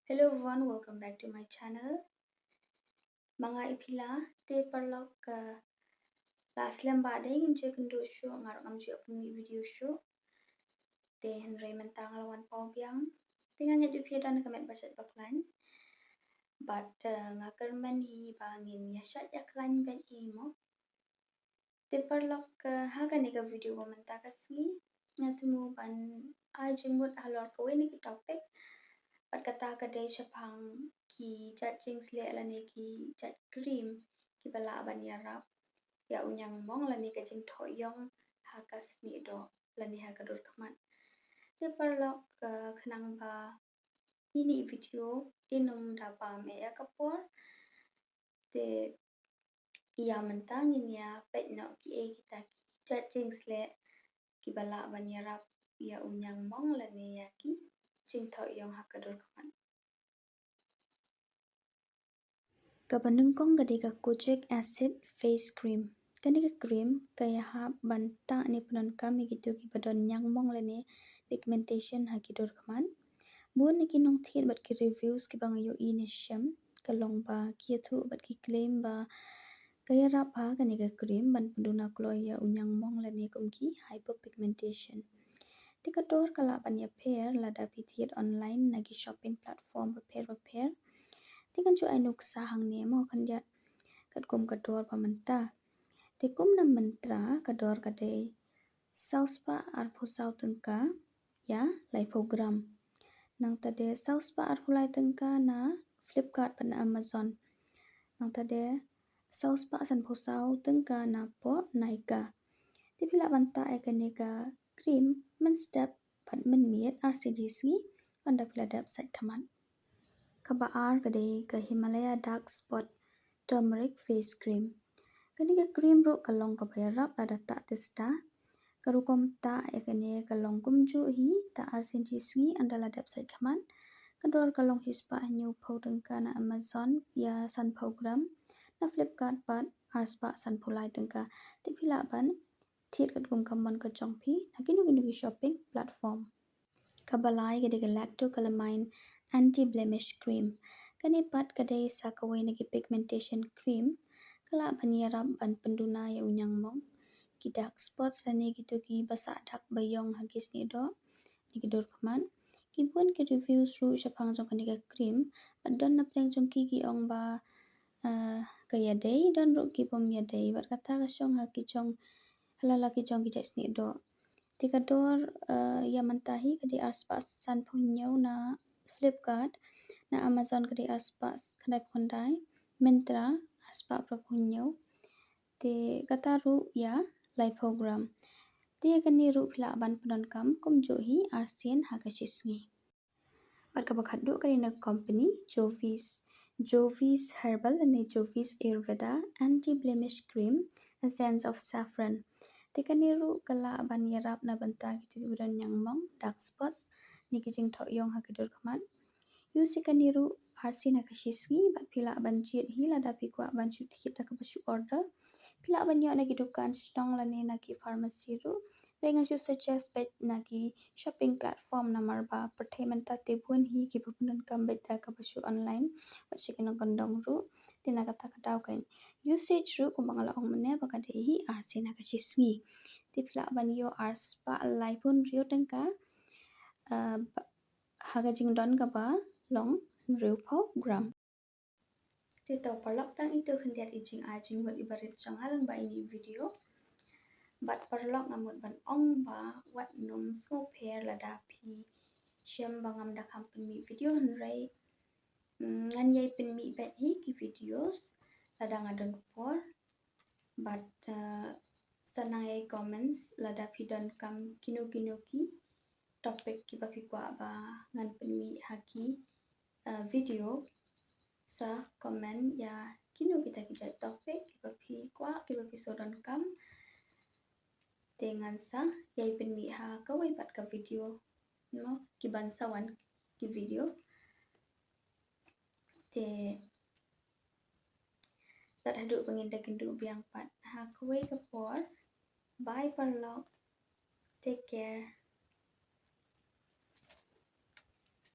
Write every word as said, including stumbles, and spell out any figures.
Hello everyone, welcome back to my channel. Ma nga i Pila, te paralok, uh, la slem ba dei ngim ju ïakynduh shuh, nga ruh ngam ju ïa pynmih video shuh. Te hynrei mynta nga la wan paw biang. Te nga ngeit ba phi don ka met ba shait ba khlaiñ. Bad, uh, nga kyrmen hi ba ngin ïa shait ïa khlaiñ bad i mo. Te paralok, uh, ha kane ka video ba mynta ka sngi nga thmu ban ai jingmut halor kawei na ki topic. Bad kata ka dei shaphang ki jait jingsleh lane ki jait cream kiba lah ban ïarap ïa u ñiangmong lane ka jingthoh ïong ha ka snieh doh lane ha ka dur khmat. Te paralok, uh, khnang ba ine i video in ym da bam ïa ka por. Te ïa mynta ngin ïa peit noh kiei kita ki jait jingsleh kiba lah ban ïarap ïa u ñiangmong lane ïa ki jingthoh ïong ha ka dur khmat. Kaba nyngkong ka dei ka Kojic Acid Face Cream. Kane ka cream ka ïahap ban tah ne pyndonkam ïa kito kiba don ñiangmong lane pigmentation ha ki dur khmat. Bun na ki nongthied bad ki reviews kiba nga ïohi ne shem ka long ba ki ïathuh bad ki claim ba ka ïarap ha kane ka cream ban pynduna kloi ïa u ñiangmong lane kum ki hyperpigmentation. Te ka dor ka lah ban ïapher lada phi thied online na ki shopping platform bapher bapher. Te kan ju ai nuksa hangne mo khyndiat katkum ka dor ba mynta. Te kum na Myntra ka dor ka dei saw spah arphew saw tyngka ïa laiphew gram. Nangta de saw spah arphew lai tyngka na Flipkart bad na Amazon. Nangta de saw spah sanphew saw tyngka na poh Nykaa. Te phi lah ban tah ïa kane ka cream mynstep bad mynmiet arsien shi sngi ynda phi la dep sait khmat. Kaba ar ka dei ka Himalaya Dark Spot Turmeric Face Cream. Kane ka cream ruh ka long kaba ïarap lada tah tista. Ka rukom tah ïa kane ka long kumjuh hi, tah arsien shi sngi ynda la dep sait khmat. Ka dor ka long shi spah hynñiewphew tyngka na Amazon ïa sanphew gram, na Flipkart pat ar spah sanphew lai tyngka. Te phi lah ban thied katkum ka mon ka jong phi na kino kino ki shopping platform. Kaba lai ka dei ka Lactocalamine Anti Blemish Cream. Kane pat ka dei sa kawei na ki pigmentation cream ka lah ban ïarap ban pynduna ïa u ñiangmong, ki dark spots lane kito kiba sah dak ba ïong ha ki snieh doh ne ki dur khmat. Ki bun ki reviews ruh shaphang jong kane ka cream bad don na pdeng jong ki ki ong ba, uh, ka ïadei, don ruh ki bym ïadei bad kata ka shong ha ki jong, ha la la ki jong ki jait snieh doh. Te ka dor, uh, ïa mynta hi ka dei ar spah sanphew hynñiew na Flipkart, na Amazon ka dei ar spah khyndai phew khyndai, Myntra ar spah phra phew hynñiew. Te kata ruh ïa laiphew gram. Te ïa kane ruh phi lah ban pyndonkam kumjuh hi arsien ha ka shi sngi. Bad kaba khatduh ka dei na company Jovis, Jovis Herbal lane Jovis Ayurveda Anti Blemish Cream, Essence of Saffron. Te kane ruh ka lah ban ïarap na bynta kito kiba don ñiangmong, dark spots ne ki jingthoh ïong ha ki dur khmat. Use ïa kane ruh arsien ha ka shi sngi bad phi lah ban jied hi lada phi kwah ban shu thied da kaba shu order. Phi lah ban ïoh na ki dukan shnong lane na ki pharmacy ruh. Te nga shu suggest beit na ki shopping platform namar ba pyrthei mynta te bun hi kiba pyndonkam beit da kaba shu online bad sha ki nongkyndong ruh. Te na kata ka daw ka usage ruh kumba nga la ong mynne ba ka dei hi arsien ha ka shi sngi. Te phi lah ban ïoh ar spah laiphew hynriew tyngka, uh, ha ka jingdon kaba long hynriewphew gram. Te to paralok, tang ito khyndiat i jingai jingmut iba rit jong nga lyngba ine i video. Bad paralok, nga mut ban ong ba wat nym sngewpher lada phi shem ba ngam da kham pynmih video, hynrei, mm, ngan ïai pynmih beit hi ki videos lada nga don por. Bad, uh, sa nang ïai comments lada phi donkam kino kino ki topic kiba phi kwah ba ngan pynmih ha ki, uh, video. Sa comment ïa kino kita ki jait topic kiba phi kwah, kiba phi sngew donkam. Te ngan sa ïai pynmih ha kawei pat ka video, no, ki ban sa wan ki video. Te tad haduh ba ngin da kynduh biang pat ha kawei ka por. Bye paralok. Take care.